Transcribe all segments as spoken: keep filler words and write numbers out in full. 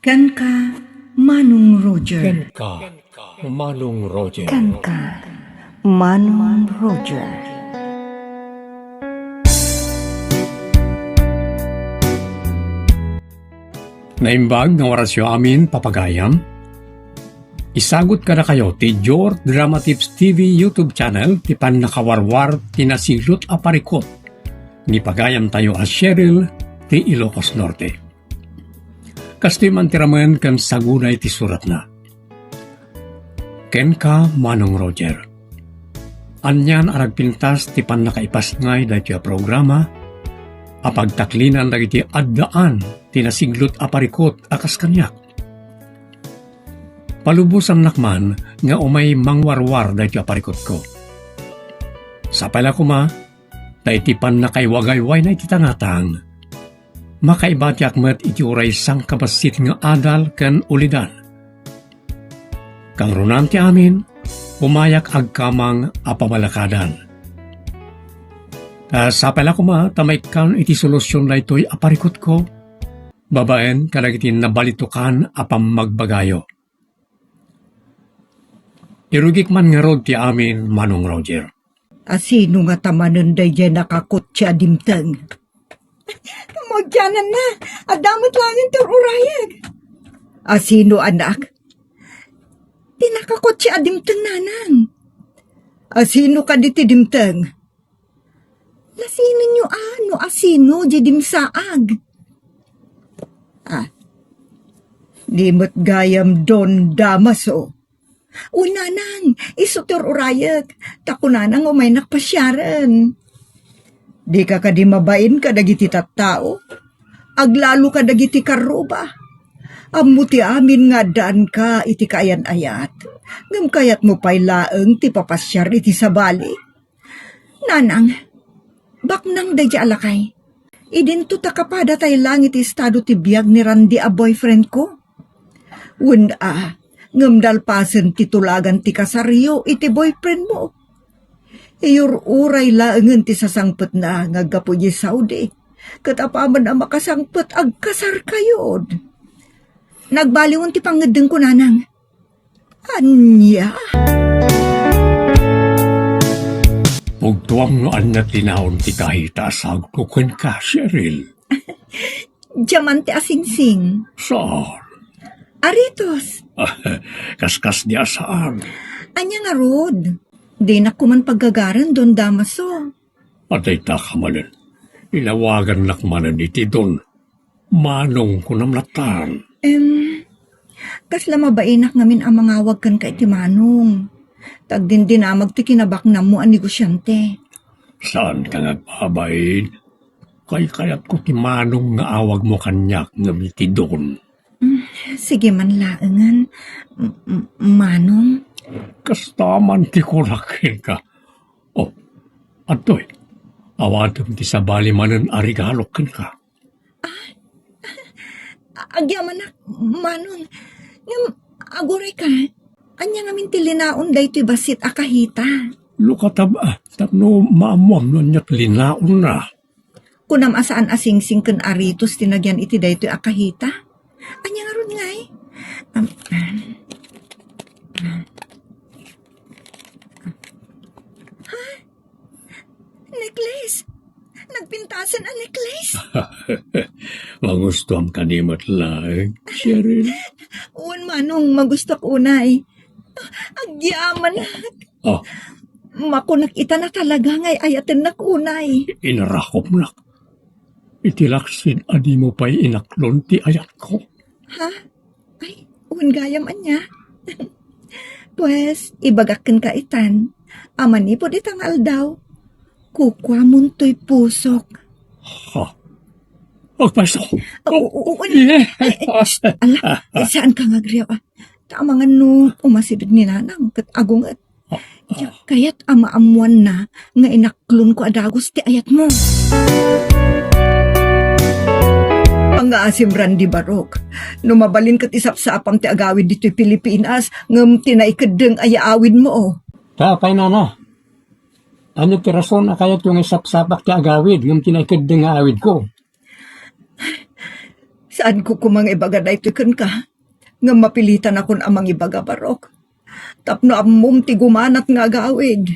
Kenka, Manong Roger. Kenka, Manong Roger. Kenka, Manong Roger. Naimbag nga orasyo amin, papagayam. Isagut kadakayo ti Jor Drama Tips T V YouTube channel ti pannakawarwar ti nasiglot a parikut ni pagayamtayo a Cheryl ti Ilocos Norte. Kastoy man ti ramen ken saguday ti suratna. Kenka, Manong Roger. Anian a nagpintas ti pannakaipasngay daytoy a programa a pagtaklinan dagiti addaan ti nasiglot a parikut a kas kaniak. Palubosannak man nga umay mangwarwar daytoy a parikutko. Sapay la koma, ta iti pannakaiwagaywayna iti tangatang, makaibatiak met iti uray sangkabassit nga adal ken ulidan. Kangrunaan ti amin, umayak agkamang a pabalakadan. Ta sapay la koma ta maikkan iti solusion daytoy a parikutko, babaen kadagiti nabalitokan a pammagbagayo. Irugik man ngarud ti amin, Manong Roger. Asino ngata manen daydiay nakakotse a dimteng? Kamagyananna, adda met laeng ti ur-urayek. Asino, anak? Ti nakakotse a dimteng, nanang. Asino kadi ti dimteng? Lasinenyo a no asino di dimsaag. Ah, di met gayam Don Damaso. O nanang, isu ti ur-urayek, ta kunana nga umaynak pasiaren. Dika kadi mabain kadagiti tattao? Aglalo kadagiti karruba? Ammo ti amin nga addaanka iti kaayan-ayat. Ngem kayatmo pay laeng ti papasiar iti sabali? Nanang, baknang daydiay a lakay. Idinto ta kapadatay laeng iti estado ti biag ni Randy a boyfriend ko. Wen a, ngem nalpasen ti tulagan ti kasaryo iti boyfriend mo. Iyur-uray laengen ti sasangpetna nga aggapu idiay Saudi. Ket apaman a makasangpet, agkasarkayod. Nagbaliwen ti pangngeddengko, nanang. Ania? Pugtoam no ania ti naon ti kahita a saagko kenka, Cheryl. Diamante a singsing. Saan? Aritos. Kaskas di a saan. Ania ngarud? Dinak kuman paggagaren, Don Damaso. Adda ita ka manen. Inawagannak manen iti Don. Manong, kunam lattan. Em, kasla mabainak ngamin a mangawag kenka iti Manong. Ta agdindinamag ti kinabaknammo a negosiante. Saanka nga agbabain? Kaykayatko ti Manong nga awagmo kaniak ngem iti Don. Mm, sige man laengen, M-, M-, Manong. Kasta man ti kunak kenka. Oh, adtoy. Awatem ti sabali manen a regalok kenka. Ah, agyamanak, Manong. Ngem, agurayka, ania ngamin ti linaon daytoy bassit a kahita? Lukatab, ah, tapno maammuam no ania ti linaonna. Kunam a saan a singsing ken aritos ti nagyan iti daytoy a kahita? Ania ngarud ngay? Am, am. Ha? Necklace? Nagpintasen a necklace? Magustuam kadi met laeng, Cheryl. Wen, Manong, magustuak unay. Agyamanak. Ah. Makunak ita na talaga nga ay-ayatennak unay. Inarakopnak. Iti laksid a dimo pay inaklon ti ayatko. Ha? Ay, wen gayam ania? Pues, ibagak kenka itan a manipud ita nga aldaw, kukuamon toy pusok. Ha? Agpayso? Oo, oo, oo. Yeah. Ay, ay, shh, ala, saanka nga agriaw, ah. Ta amangan no umasideg ni Nanang ket agunget. Diak kayat a maammuanna nga inaklonko a dagus ti ayatmo. Pangngaasim, Randy Barok, no mabalin ket isapsapam ti agawid ditoy Pilipinas, ngem ti naikeddeng a yaawidmo. Ta apay, nana? Ania ti rason a kayatyo nga isapsapak ti agawid ngem ti naikeddeng nga awidko? Saanko koma nga ibaga daytoy kenka, ngem mapilitanakon a mangibaga, Barok. Tapno ammom ti gumanat nga agawid.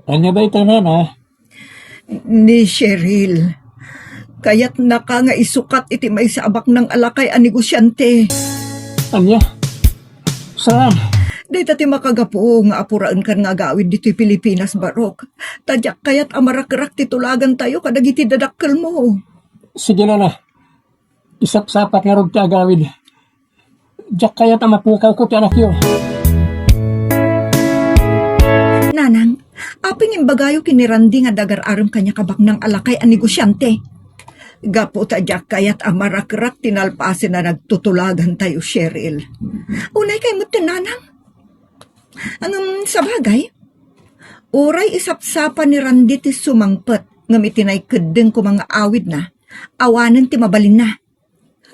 Ania daytoy, nana? Ni Cheryl. Kayatnaka nga isukat iti maysa a baknang a lakay a negosiante. Ania? Saan? Dayta ti makagapu nga apuraenkan nga agawid ditoy Pilipinas, Barok. Ta diak kayat a marakrak ti tulagantayo kadagiti dadakkelmo. Sige, nana. Isapsapat ngarud ti agawid. Diak kayat a mapukawko ti anakyo. Nanang, apay nga imbagayo ken ni Randy nga dagar-arem kaniak a baknang a lakay a negosiante? Gapu ta diak kayat a marakrak ti nalpasen a nagtutulagantayo, Cheryl. Unay kay met ken nanang. Ngem sabagay, uray isapsapa ni Randy ti sumangpet ngem iti naikeddeng koma nga awidna, awanen ti mabalinna.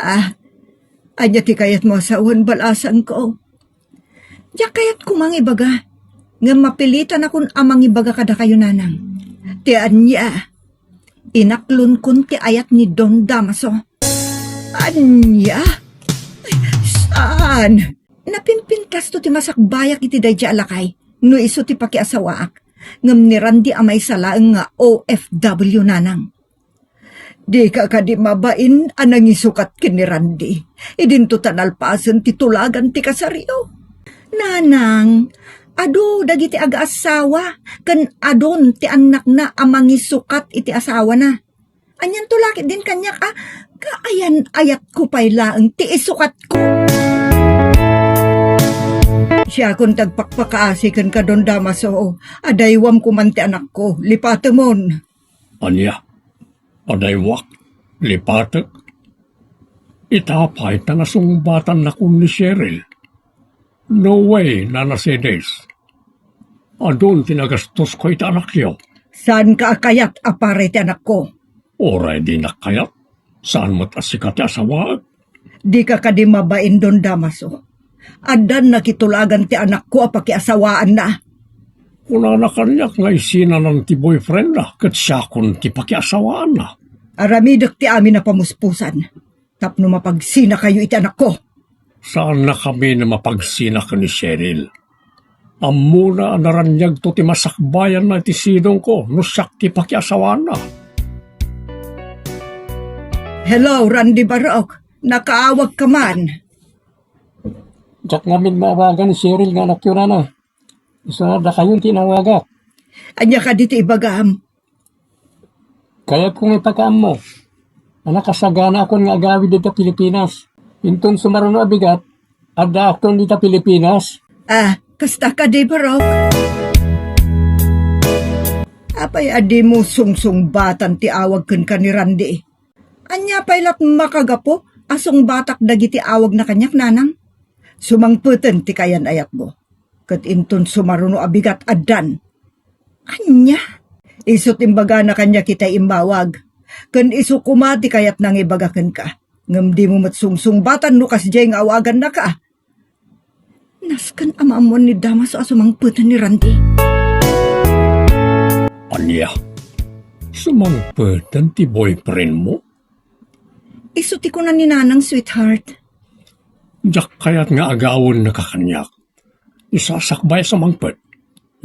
Ah, ania ti kayatmo a sawen, balasangko? Diak kayat koma nga ibaga, ngem mapilitanakon a mangibaga kadakayo, nanang. Ti ania? Inaklonkon ti ayat ni Don Damaso. Ania? Saan? Napimpintasto ti masakbayak iti daydiay a lakay no isu ti pakiasawaak, ngem ni Randy a maysa laeng nga O F W, nanang. Dika kadi mabain a nangisukat ken ni Randy? Idinto ta nalpasen ti tulagan ti kasaryo. Nanang, adu dagiti agaasawa ken adun ti annakna a mangisukat iti asawana. Anianto la ketdin kaniak a kaayan-ayatko pay laeng ti isukatko. Siakon ti agpakpakaasi kenka, Don Damaso, adaywam koman ti anakko, lipatemon. Ania? Adaywak? Lipatek? Ita pay ta nasungbatan nakon ni Cheryl. No way, Nana Cedes. Adun ti nagastosko iti anakyo. Saanka a kayat a para iti anakko? Uray dinak kayat, saan met a sika ti asawaek. Dika kadi mabain, Don Damaso. Addan nakitulagan ti anakko a pakiasawaanna. Kunana kaniak nga isinanan ti boyfriendna ket siakon ti pakiasawaanna. Aramidek ti amin a pamuspusan tapno mapagsinakayo iti anakko. Saannakami a mapagsina ken ni Cheryl. Ammona a naraniagto ti masakbayanna iti sidongko no siak ti pakiasawaanna. Hello, Randy Barok. Nakaawagka man? Diak ngamin maawagan ni Cheryl nga anakyo, nana. Isu a dakayo ti inawagak. Ania kadi ti ibagam? Kayatko nga ipakaammo a nakasaganakon nga agawid dita Pilipinas. Inton sumaruno a bigat, addaakton dita Pilipinas. Ah, kasta kadi, Barok? Apay a dimo sungsungbatan ti awag kenka ni Randy? Ania pay lat makagapu a sungbatak dagiti awagna kaniak, nanang? Sumangpeten ti kaayan-ayatmo. Ket inton sumaruno a bigat, addan. Ania? Isut' imbagana kaniak itay immawag. Ken isu koma ti kayatna nga ibaga kenka. Ngem dimo met sungsungbatan no kasdiay nga awagannaka. Nasken a maammoan ni Damaso a sumangpeten ni Randy. Ania? Sumangpeten ti boyfriendmo? Isu ti kuna ni Nanang, sweetheart. Diak kayat nga agawennaka kaniak. Isasakbay a sumangpet.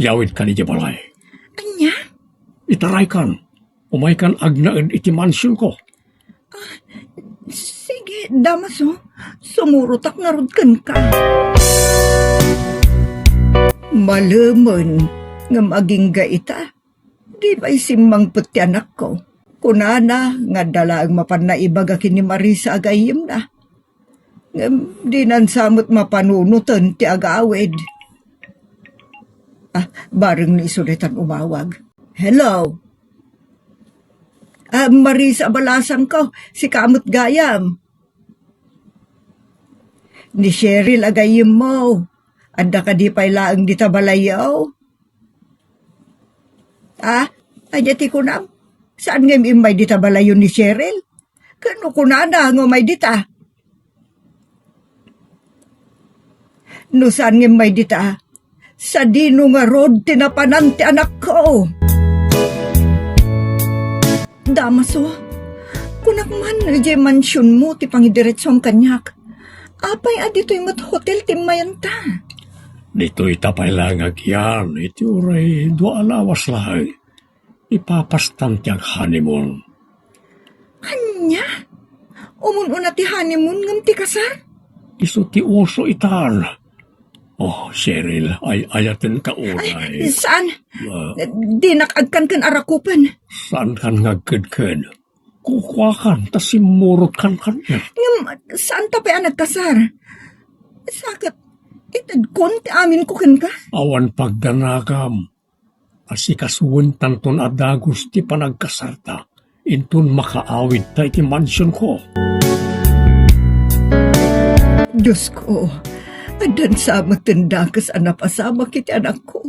Yawidkan idiay balay. Ania? Itaraykan. Umaykan agnaed iti mansionko. Ah, sige, Damaso. Sumurotak ngarud kenka. Malemen, ngem agingga ita. Di pay simmangpet ti anakko. Kunana nga adda laeng mapan naibaga ken ni Marisa a gayyemna. Ngem dinan sa met mapanunoten ti agawid. Ah, bareng ni isu daytan umawag. Hello? Ah, Marisa, balasangko, sika met gayam. Ni Cheryl a gayyemmo, adda kadi pay laeng dita balayyo? Ah, ania ti kunam? Saan nga immay dita balayyo ni Cheryl? Ken no kunana nga umay dita? No saan nga immay dita, sadino ngarud ti napanan ti anakko? Damaso, Nakman, idiay mansionmo ti pangidiretsom kaniak. Apay a ditoy met hotel ti immayanta? Ditoy ta pay laeng agyan iti uray dua a lawas laeng. Ipapastan ti ag-honeymoon. Ania? Umun-una ti honeymoon ngem ti kasar? Isu ti uso itan. Oh, Cheryl, ay-ayatenka unay. Ay, saan? Ah. Dinak agkan ken arakupen. Saankan nga agkedked? Kukuakan ta simmurotkan kaniak. Ngem, saan ta pay a nagkasar? Sa ket, itedkon ti aminko kenka? Awan pagdanagam. Asikasuentanton a dagus ti panagkasarta, inton makaawidta iti mansionko. Diosko, addan sa met ti dakes a napasamak iti anakko.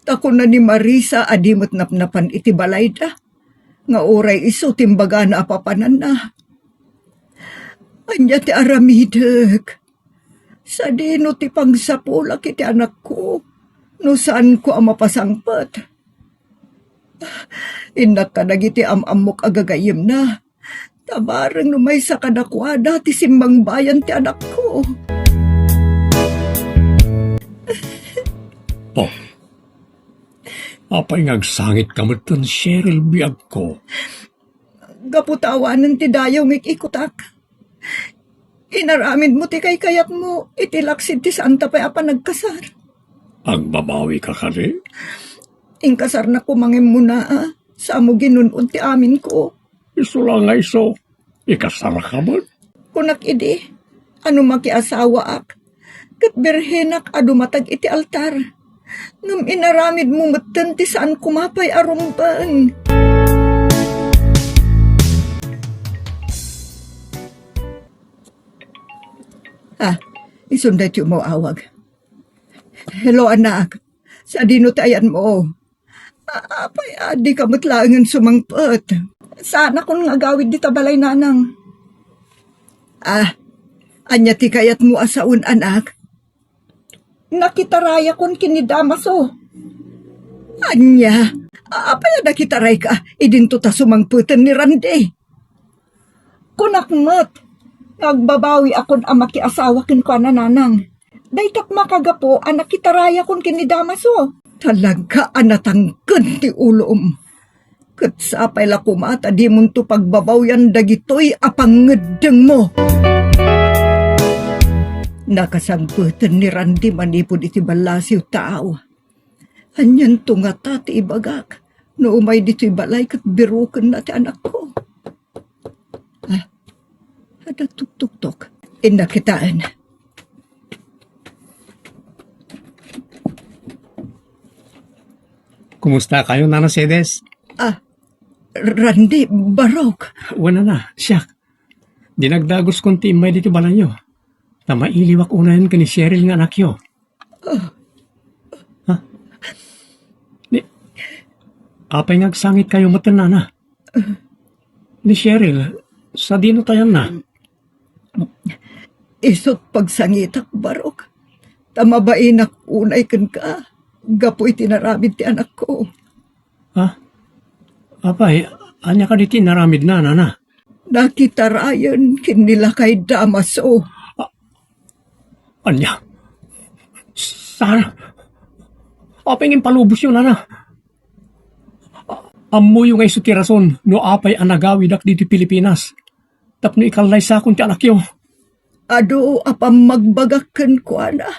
Ta kuna ni Marisa a di met napnapan iti balayda, nga uray isu ti imbagana a papananna. Ania ti aramidek? Sadino ti pangsapulak iti anakko no saanko a mapasangpet? Innak kadagiti am-ammok a gagayyemna, ta bareng no maysa kadakuada ti simmangbayan ti anakko. Oh, apay nga agsangitka metten, Cheryl, biagko? Gapu ta awanen ti dayaw nga ik-ikutak. Inaramidmo ti kaykayatmo iti laksid ti saanta pay a panagkasar. Agbabawika kadi? Inkasarnak koma ngem muna, a, samo ginun-od ti aminko. Isu la nga isu, ikasarka met? Kunak idi, a no makiasawaak, ket birhenak a dumatag iti altar. Ngem inaramidmo metten ti saan koma pay a rumbeng. Ah, isun daytoy umaw-awag. Hello, anak. Sadino ti ayanmo? A-, apay a dika met laengen sumangpet? Saanakon nga agawid dita balay, nanang. Ah, ania ti kayatmo a sawen, anak? Nakitarayakon ken ni Damaso. Ania? A-, apay a nakitarayka idinto ta sumangpeten ni Randy? Kunak met nga agbabawiakon a makiasawa kenkuana, nanang. Dayta makagapu a nakitarayakon ken ni Damaso. Talaga a natangken ti ulom. Ket sapay la koma ta dimonto pagbabawian dagitoy a pangngeddengmo. Nakasangpeten ni Randy manipud iti ballasiw, taaw. Anianto ngata ti ibagak no umay ditoy balay ket birukenna ti anakko? Ah, adda tuktuktok. Innak kitaen. Kumusta kayo, Nana Cedes? Ah, Randy, Barok. Wen, Nana, siak. Dinagdaguskon ti immay ditoy balayyo. Ta mailiwak unayen ken ni Cheryl nga anakyo. Ah. Ha? Ni, apay nga agsangitkayo metten, Nana? Ni Cheryl, sadino ti ayanna? Isut' pagsangitak, Barok. Ta mabainak unay kenka, gapu iti inaramid ti anakko. Ha? Apay, ania kadi ti inaramidna, Nana? Nakitarayen ken ni lakay Damaso. A-, ania? Saan? Apay nga impalubosyo, Nana? A-, ammoyo nga isu ti rason no apay a nagawidak ditoy Pilipinas tapno ikallaysakon ti anakyo. Adu a pammagbagak kenkuana,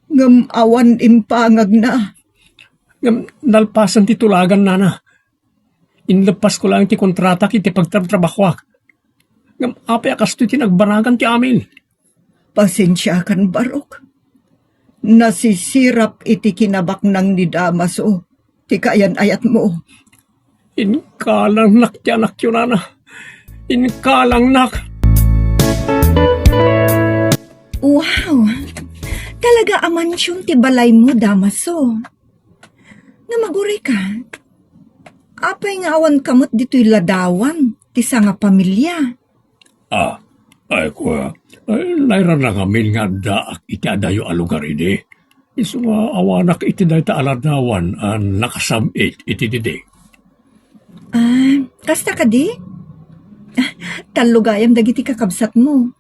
ngem awan impangagna. Ngem nalpasen ti tulagan, Nana. Inleppasko laeng ti kontratak iti pagtrabtrabahoak. Ngem apay a kastoy ti nagbanagan ti amin? Pasensiakan, Barok. Nasisirap iti kinabaknang ni Damaso ti kaayan-ayatmo. Inkalangnak ti anakyo, Nana. Inkalangnak. Wow! Talaga a mansion ti balaymo, Damaso. Nga maguray ka, apay nga awan ka met ditoy ladawan ti sangapamilia? Ah, ay, kuya, ay, nairana ngamin nga addaak iti adayo a lugar idi. Isu nga awanak iti dayta a ladawan a nakasam-it iti didi. Ah, kasta kadi? Tallo gayam dagiti kakabsatmo.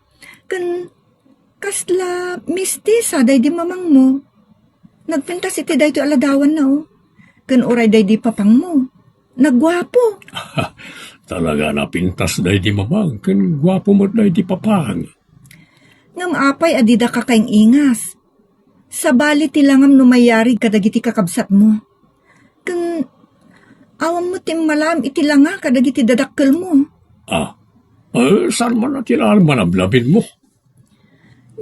Ken kasla mistis a daydi mamangmo. Nagpintas iti daytoy a ladawanna, o. Ken uray daydi papangmo. Nagguapo. Talaga napintas daydi mamang, ken guapo met daydi papang. Ngem apay a dida kakaing-ingas? Sabali ti langam no mayarig kadagiti kakabsatmo. Ken awan met ti immalaam iti langa kadagiti dadakkelmo. Ah, eh, saan man a ti laang manablabinmo?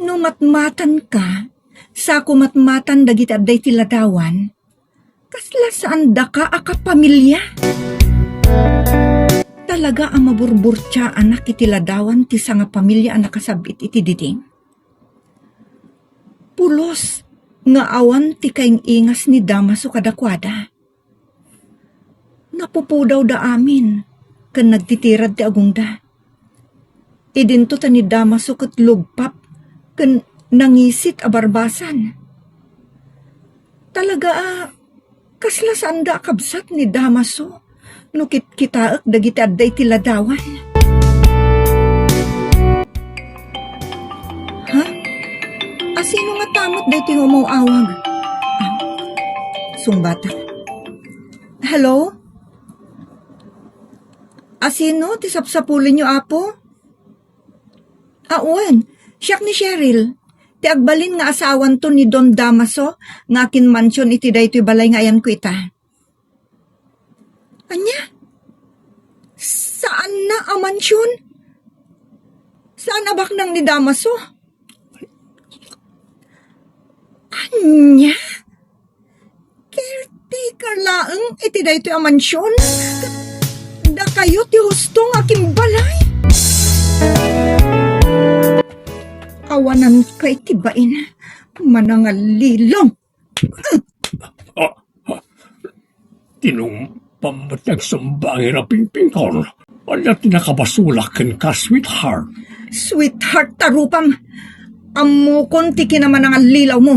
No matmatanka, sako matmatan dagiti adda iti ladawan, kasla saandaka a kapamilya? Talaga a maburburtiaanak iti ladawan ti sangapamilya a nakasab-it iti diding. Pulos nga awan ti kaing-ingas ni Damaso kadakuada. Napupudawda amin ken nagtitirad ti agongda. Idinto ta ni Damaso ket lugpap ken nangisit a barbasan. Talaga a kasla saanda a kabsat ni Damaso no kitkitaek dagiti adda iti ladawan. Ha? Asino ngata met daytoy nga umaw-awag? Ah, sungbatak. Hello? Asino ti sapsapulenyo, Apo? Ah, wen, siak ni Cheryl, ti agbalin nga asawanto ni Don Damaso nga akinmansion iti daytoy balay nga ayanko ita. Ania? Saanna a mansion? Saan a baknang ni Damaso? Ania? Caretaker laeng iti daytoy a mansion? Dakayo ti husto nga akimbalay? Awananka iti bain, manangallilaw. Ah, ah, tinumpam met ti agsumbangi a pingpingkon. Ania ti nakabasolak kenka, sweetheart? Sweetheart ta rupam. Ammokon ti kinamanangallilawmo.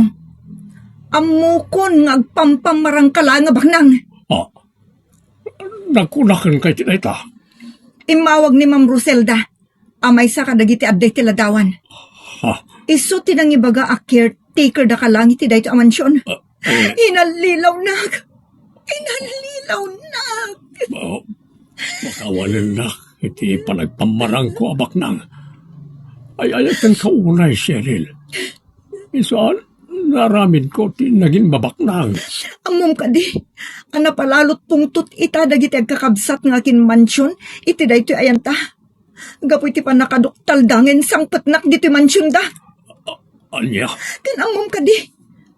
Ammokon nga agpampammarangka laeng a baknang. Ah, nagkuna kenka iti dayta? Immawag ni Ma'am Roselda a maysa kadagiti adda iti ladawan. Ha? Isu ti nangibaga a caretaker da ka laeng iti daytoy a mansion. Ah, eh. Inallilawnak! Inallilawnak! Ah, makawanennak iti panagpammarangko a baknang. Ay, ay, ay, kenka unay, Cheryl. Isu a naaramidko ti nagin mabaknang. Ammom kadi, a napalalot pungtot ita dagiti agkakabsat nga akinmansion iti daytoy ayanta. Gapu iti pannakaduktalda nga insangpetnak ditoy mansionda. A-, ania? Ken ammom kadi,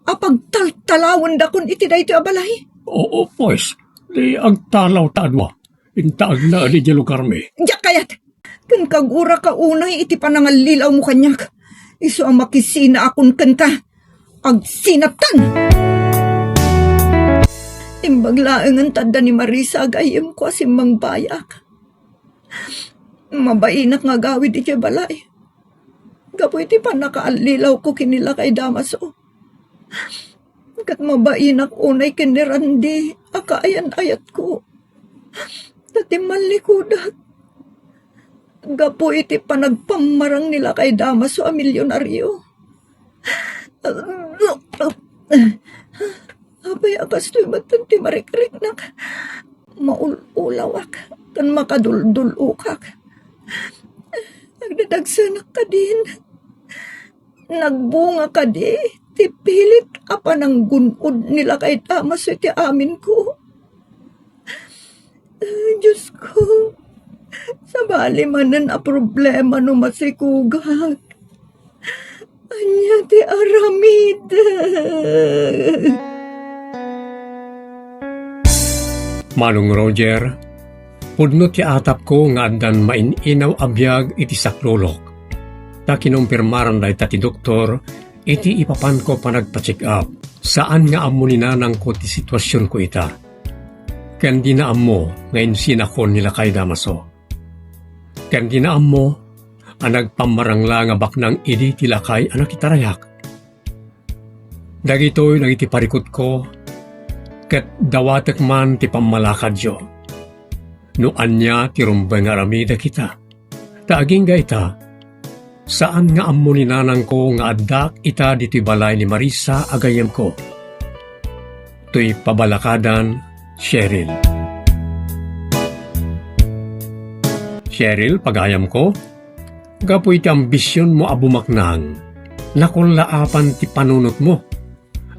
a pagtaltalawendakon iti daytoy a balay? Oo, pues, di agtalawta a dua. Inta agnaed idiay lugarmi. Diak kayat! Ken kaguraka unay iti panangallilawmo kaniak. Isu a makisinaakon kenka. Agsinatan! Imbag laengen ta adda ni Marisa a gayyemko a simmangbayak. Mabainak nga agawid idiay balay. Gapu iti pannakaallilawko ken ni Lakay Damaso. Ket mabainak unay ken ni Randy a kaayan-ayatko. Ta timmallikudak. Gapu iti panagpammarang ni Lakay Damaso a milyonaryo. Apay a kastoy met ti marikriknak? Maul-ulawak ken makaduldul-okak. Nagdadagsenak kadin. Nagbunga kadi ti pilit a pananggun-od ni Lakay Damaso iti aminko. Ay, Diyos ko, sabali manen a problema no masikugak. Ania ti aramid? Manong Roger, pudno ti atapko nga addan main-inaw a biag iti saklulok. Ta kinumpirmaran dayta ti doktor iti ipapanko panagpa-check-up. Saan nga ammo ni nanangko ti situasionko ita. Ken dina ammo nga insinakon ni Lakay Damaso. Ken dina ammo a nagpammarang la nga baknang idi ti lakay a nakitarayak. Dagitoy dagiti parikutko, ket dawatek man ti pammalakadyo. No ania ti rumbeng nga aramidek ita, Ta agingga ita, saan nga ammo ni nanangko nga addak ita ditoy balay ni Marisa a gayyemko. Toy pabalakadan, Cheryl. Cheryl, pagayamko, gapu iti ambisionmo a bumaknang, nakullaapan ti panunotmo,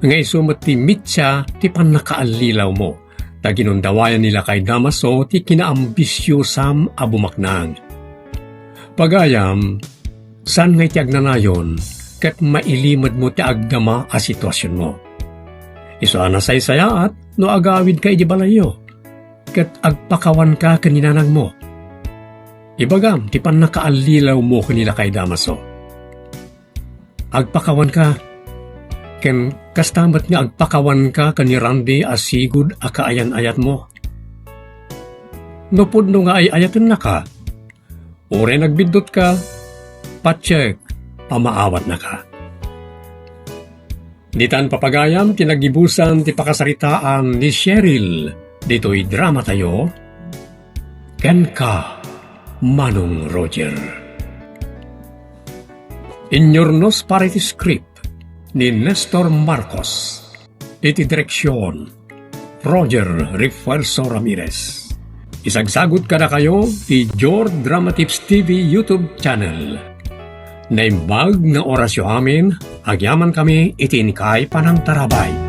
nga isu met ti mitsa ti pannakaallilawmo, ta ginundawayan ni Lakay Damaso ti kinaambisiosam a bumaknang. Pagayam, saan nga iti agnanayon ket mailimedmo ti agdama a situasionmo. Isu a nasaysayaat no agawidka idi balayyo, ket agpakawanka ken ni nanangmo. Ibagam ti pannakaallilawmo ken ni Lakay Damaso. Agpakawanka, ken kasta met nga agpakawanka ken ni Randy a sigud a kaayan-ayatmo. No pudno nga ay-ayatennaka, uray nagbiddutka, patiek a maawatnaka. Ditan, papagayam, ti nagibusan ti pakasaritaan ni Cheryl ditoy dramatayo, Kenka, Manong Roger. Inyurnos para iti script ni Nestor Marcos. Iti direksyon, Roger Refuerzo Ramirez. Isagsagut kadakayo ti Jord Drama Tips T V YouTube channel. Naimbag nga orasyo amin, agyamankami iti inkay panangtarabay.